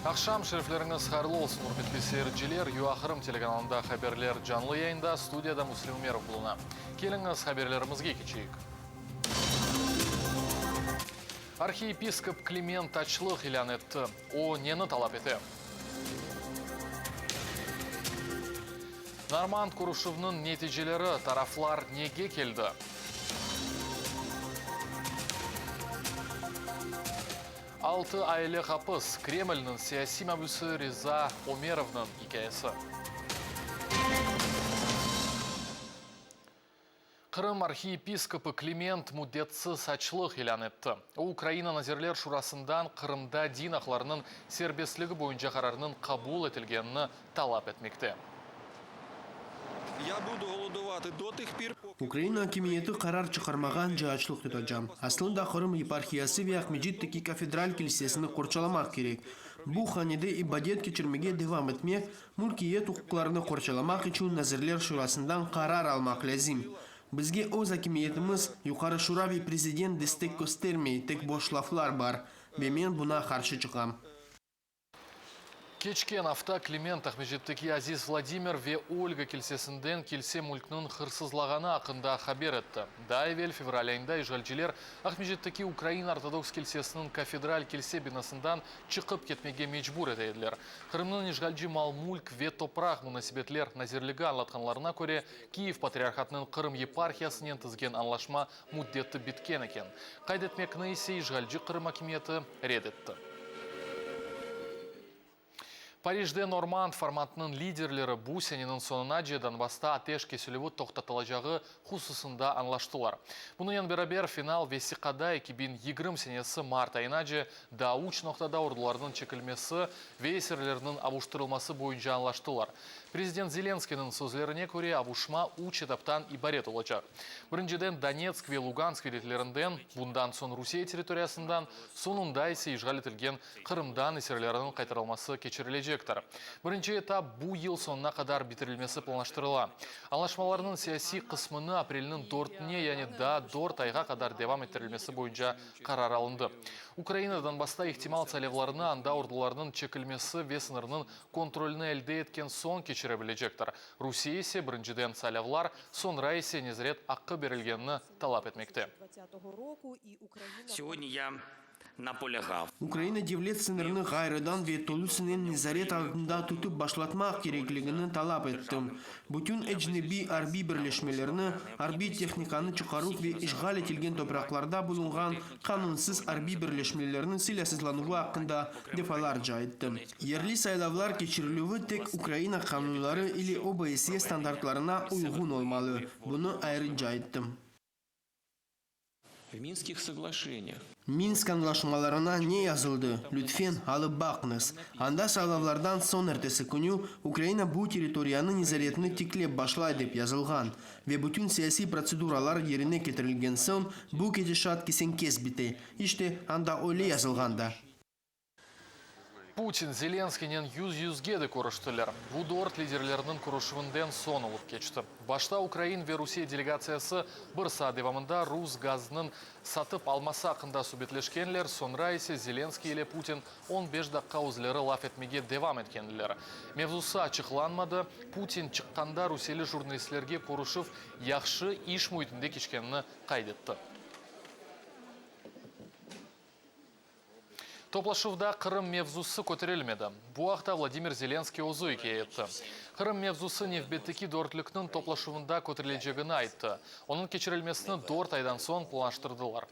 Aqşam şerifleriñiz hayırlı olsun, ürmetli seyirciler! UA Qırım telekanalında haberler canlı yayında, studiyada Müslim Ümerov buluna. Keliñiz, haberlerimizge keçeyik. Arhiyepiskop Kliment açlıq ilân etti. O, neni talap ete? Normand körüşüvniñ neticeleri, taraflar nege keldi? Altı aylıq apis, Kremlniñ siyasiy mabüsi Riza Ömerovnıñ ikâyesi. Qırım arhiyepiskopı Kliment müddetsiz açlıq ilân etti. O, Ukraina Nazirler Şurasından Qırımda din aqlarınıñ serbestligi boyunca qararnıñ qabul etilgenini talap etmekte. Ukraina akimiyeti qarar çıqarmağance açlıq tutacam. Aslında Qırım yeparhiyası ve Aqmescitteki kafedral kilsesini qorçalamaq kerek. Bu hanede ibadet keçirmege devam etmek, Mülkiyet uquqlarını qorçalamaq içün Nazirler Şurasından qarar almaq lâzim. Bizge öz akimiyetimiz, Yuqarı Şura ve prezident destek köstermey, tek boş laflar bar. Ve men buña qarşı çıqam. Keçken afta Kliment Aqmescitteki Aziz Vladimir ve Olga kilsesinden kilse mülkniñ hırsızlağanı aqqında haber etti. Daa evel, fevral ayında işğalciler Aqmescitteki Ukraina Ortodoks kilsesiniñ kafedral kilse binasından çıqıp ketmege mecbur ete ediler. Qırımnıñ işğalci mal-mülk ve topraq munasebetler nazirligi añlatqanlarına köre, Kiyev patriarhatınıñ Qırım yeparhiyasınen tizgen añlaşma müddeti bitken eken. Qayd etmekni ise işğalci Qırım akimiyeti red etti. Parijde Normand formatınıñ liderleri bu seneniñ soñunace Donbassta ateş kesilüvi toqtatılacağı hususında añlaştılar. Bunıñnen beraber, final vesiqada 2020 senesi mart ayınace daa üç noqtada ordularnıñ çekilmesi ve esirlerniñ avuştırılması boyunca añlaştılar. Prezident Zelenskıynıñ sözlerine köre, avuşma üç etaptan ibaret olacaq. Birinciden, Donetsk ve Lugansk vilâyetlerinden, bundan soñ Rusiye territoriyasından, soñunda ise işğal etilgen Qırımdan esirlerniñ qaytarılması keçirilecektir. Birinci etap bu yıl soñuna qadar bitirilmesi planlaştırıla. Añlaşmalarnıñ siyasiy qısmını aprelniñ dörtüne, yani daa dört ayğa qadar devam ettirilmesi boyunca qarar alındı. Ukraina Donbassta ihtimal saylavlarnı anda ordularnıñ çekilmesi ve sıñırnıñ kontrolini elde etken soñ keçire bilecektir. Rusiye ise birinciden saylavlar, soñra ise nezaret aqqı berilgenini talap etmekte. Ukraina devlet sıñırını ğayrıdan ve tolusınen nezaret altında tutıp başlatmaq kerekligini talap ettim. Bütün ecnebiy arbiy birleşmelerni, arbiy tehnikanı çıqaruv ve işğal etilgen topraqlarda bulunğan qanunsız arbiy birleşmelerniñ silâsızlanuvı aqqında defalarca ayttım. Yerli saylavlar keçirilüvi tek Ukraina qanunları ile OBSE standartlarına uyğun olmalı, bunı ayrıca ayttım. Minsk añlaşmalarına ne yazıldı, lütfen, alıp baqıñız. Anda saylavlardan soñ ertesi künü Ukraina bu territoriyanı nezaretini tiklep başlay dep yazılğan. Ve bütün siyasiy protseduralar yerine ketirilgen soñ bu ketişat kesen-kes bite. İşte, anda öyle yazılğan da. Putin, Zelenskıynen yüz-yüzge de körüştiler. Bu dört liderlerniñ körüşüvinden soñ olıp keçti. Başta ukrain ve Rusiye delegatsiyası bir saat devamında rus gazınıñ satıp alması aqqında subetleşkenler, soñra ise Zelenskıy ile Putin on beş daqqa özleri laf etmege devam etkendiler. Mevzusı açıqlanmadı. Putin çıqqanda rusiyeli jurnalistlerge körüşüv yahşı iş müitinde keçkenini qayd etti. Toplaşuvda Qırım mevzusı köterilmedi. Bu aqta Vladimir Zelenskıy özü ikâye etti. Qırım mevzusı nevbetteki dörtlükniñ toplaşuvında köterilecegini ayttı. Onıñ keçirilmesini dört aydan soñ planlaştırdılar.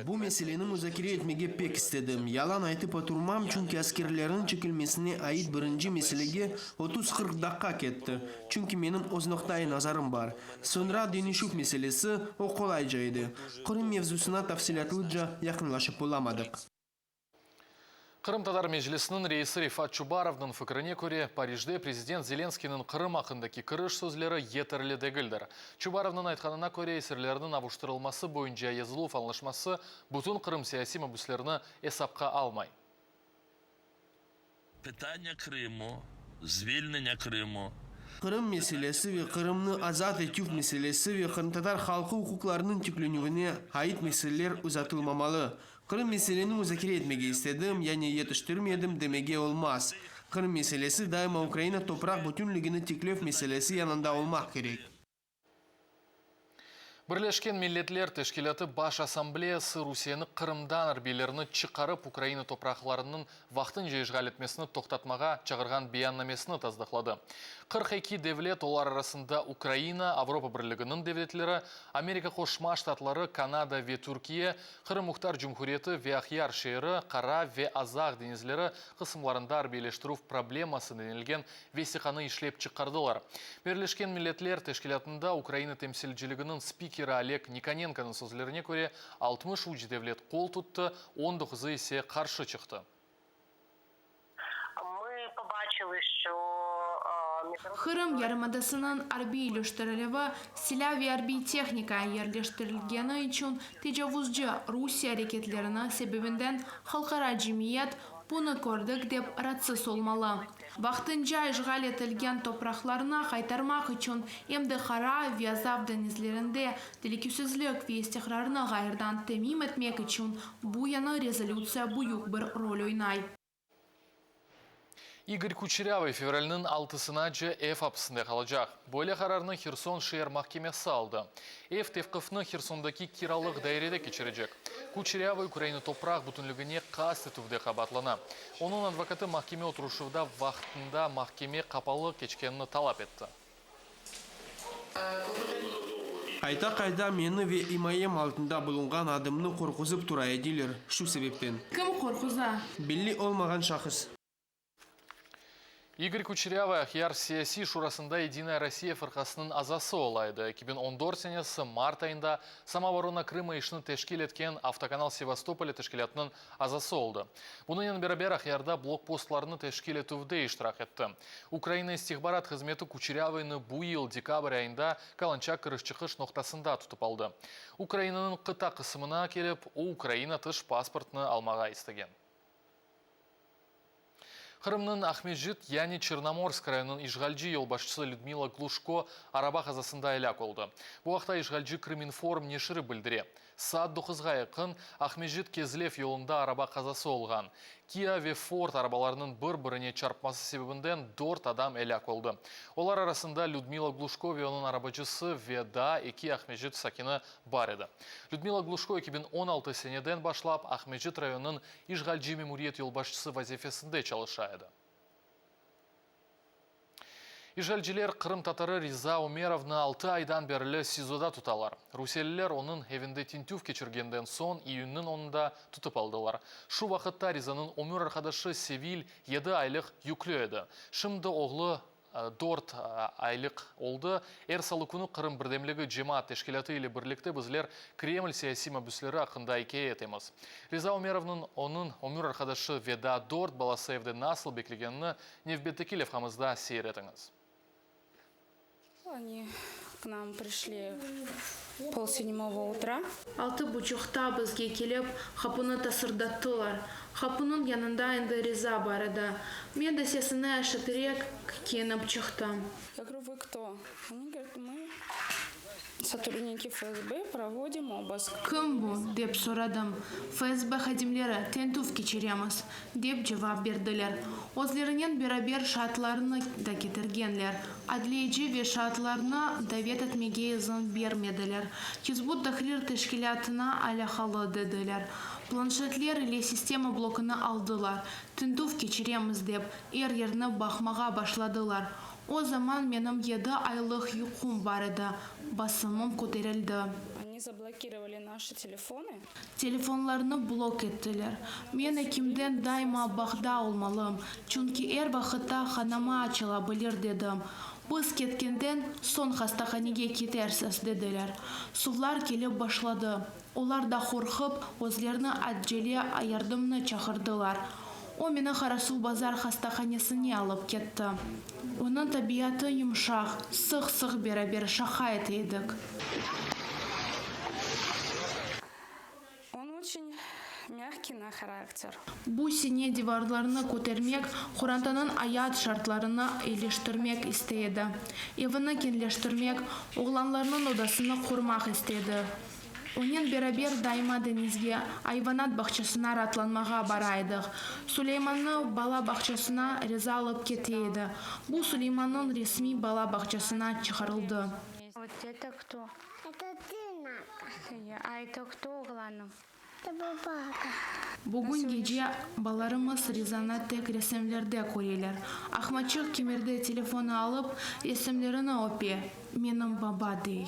Bu meseleni muzakere etmege pek istedim. Yalan aytıp oturmam, çünki askerlerniñ çekilmesine ait birinci meselege 30-40 daqqa ketti, çünki menim öz noqta-i nazarım bar. Soñra deñişüv meselesi, o qolayca edi. Qırım mevzusına tafsilâtlıca yaqınlaşıp olamadıq. Qırımtatar Meclisiniñ reisi Refat Çubarovnıñ fikrine köre, Parijde prezident Zelenskıynıñ Qırım aqqındaki kiriş sözleri yeterli degildir. Çubarovnıñ aytqanına köre, esirlerniñ avuştırılması boyunca yazıluv añlaşması bütün Qırım siyasiy mabüslerini esapqa almay. Pitanya Krımu, zvilnenya Krımu. Qırım meselesi ve Qırımnı azat etüv meselesi ve qırımtatar halqı uquqlarınıñ tiklenüvine ait meseleler uzatılmamalı. Qırım meseleni muzakere etmege istedim, yani yetiştirmedim demege olmaz. Qırım meselesi daima Ukraina topraq bütünligini tiklev meselesi yanında olmaq kerek. Birleşken Milletler Teşkilâtı Baş Assambleyası Rusiyeni Qırımdan arbiylerini çıqarıp Ukraina topraqlarınıñ vaqtınca işğal etmesini toqtatmağa çağırğan beyannamesini tasdıqladı. 42 devlet, olar arasında Ukraina, Avropa Birliginiñ devletleri, Amerika Qoşma Ştatları, Kanada ve Türkiye, Qırım Muhtar Cumhuriyeti ve Aqyar şeeri, Qara ve Azaq deñizleri qısımlarında arbiyleştirüv probleması denilgen vesiqanı işlep çıqardılar. Birleşken Milletler Teşkilâtında Ukraina temsilciliginiñ spikeri Oleg Nikonenkonıñ sözlerine köre, 63 devlet qol tuttı, on doquzı ise qarşı çıqtı. Qırım yarımadasınıñ arbiyleştirilüvi, silâ ve arbiy tehnika yerleştirilgeni içün tecavuzcı Rusiye areketlerini sebebinden halqara cemiyet bunı kördik dep ratsız olmalı. Vaqtınca işğal etilgen topraqlarnı qaytarmaq içün em de Qara ve Azav deñizlerinde telükesizlik ve istiqrarnı ğayrıdan temin etmek içün bu yañı rezolütsiya büyük bir rol oynay. İgor Kuçerâvıy fevralniñ altısınace ev apsinde qalacaq. Böyle qararnı Herson şeer mahkemesi aldı. Ev tevqifni Hersondaki kiralıq dairede keçirecek. Kuçerâvıy Ukraina topraq bütünligine qast etüvde qabaatlana. Onıñ advokatı mahkeme oturışuvda vaqtında mahkeme qapalı keçkenini talap etti. Qayta-qayta meni ve imayem altında bulunğan adamnı qorquzıp tura ediler, şu sebepten. Kim qorquza? Belli olmağan şahıs. İgor Kuçerâvıy Aqyar siyasiy şurasında Yedinaya Rossiya fırqasınıñ azası ola edi. 2014 senesi mart ayında Samooborona Krıma işini teşkil etken Avtokanal Sevastopolya teşkilâtınıñ azası oldı. Bunıñnen beraber Aqyarda blokpostlarnı teşkil etüvde iştirak etti. Ukraina istihbarat hızmeti Kuçerâvıynı bu yıl dekabr ayında Kalançak kiriş-çıqış noqtasında tutıp aldı. Ukrainanıñ qıta qısımına kelip, o Ukraina tış pasportını almağa istegen. Qırımnıñ Aqmescit, yani Çernomorsk rayonınıñ işğalci yolbaşçısı Lüdmila Gluşko araba qazasında elâk oldı. Bu aqta işğalci Krıminform neşiri bildire. Saat doquzğa yaqın Aqmescit-Kezlev yolunda araba qazası olğan. Kia ve Ford arabalarınıñ bir-birine çarpması sebebinden dört adam elâk oldı. Olar arasında Lüdmila Gluşko ve onıñ arabacısı ve daa eki Aqmescit sakini bar edi. Lüdmila Gluşko 2016 seneden başlap Aqmescit rayonınıñ İşğalci memuriyet yolbaşçısı vazifesinde çalışa edi. İşğalciler qırımtatarı Riza Ömerovnı altı aydan berli SİZOda tutalar. Rusiyeliler onıñ evinde tintüv keçirgenden soñ iyünniñ onunda tutıp aldılar. Şu vaqıtta Rizanıñ ömür arqadaşı Sevil yedi aylıq yüklü edi. Şimdi oğlu Dört aylıq oldı. Er salı künü Qırım birdemligi cemaat teşkilâtı ile birlikte bizler Kreml siyasiy mabüsleri aqqında ikâye etemiz. Riza Ömerovnıñ, onıñ ömür arqadaşı ve daa dört balası evde nasıl beklegenini nevbetteki levhamızda seyir etiñiz. Oni k nam prişli pol sedmogo utra. Altı buçuqta bizge kelip, qapunı tasırdattılar. Qapunıñ yanında endi Riza bar edi. Men de sesini eşiterek, kiyinip çıqtım. Ya govorю, vı kto? Oni govoryat, mı sotrudniki FSB, provodim obysk. Kim bu? dep soradım. FSB hadimleri, tintüv keçiremiz, dep cevap berdiler. Özlerinen beraber şaatlarnı da ketirgenler. Adliyeci ve şaatlarnı davet etmege izin bermediler. Hizb ut-Tahrir teşkilâtına alâqalı, dediler. Planşetler ile sistema blokunı aldılar. Tintüv keçiremiz dep, er yerni baqmağa başladılar. O zaman menim yedi aylıq yuqum bar edi, basımım köterildi. Oni zablokirovali naşı telefonı. Telefonlarnı blok ettiler. Men ekimden daima bağda olmalım, çünki er vaqıtta qanama açıla bilir dedim. Biz ketkenden soñ hastahanege ketersiz, dediler. Suvlar kelip başladı. Olar da qorqıp, özlerini acele yardımnı çağırdılar. O meni Qarasuvbazar hastahanesine alıp ketti. Onıñ tabiatı yumşaq, sıq-sıq beraber şaqa ete edik. On oçün myagkiy na harakter. Bu sene divarlarnı kötermek, qorantanıñ ayat şartlarını eyleştirmek istey edi. Evini keñleştirmek, oğlanlarnıñ odasını qurmaq istedi. Onen beraber daima deñizge, ayvanat bağçasına raatlanmağa bara edik. Suleymannı bala bağçasına Riza alıp kete edi. Bu Suleymannıñ resmi bala bağçasına çıqarıldı. Bugün gece balalarımız Rizanı tek resimlerde köreler. Ahmetçik kimerde telefonı alıp, resimlerini öpe, Menim baba dey.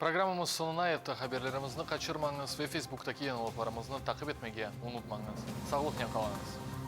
Programmamız soñuna yetti. Haberlerimizni qaçırmañız ve Facebooktaki yañılıqlarımıznı taqip etmege unutmañız. Sağlıqnen qalıñız!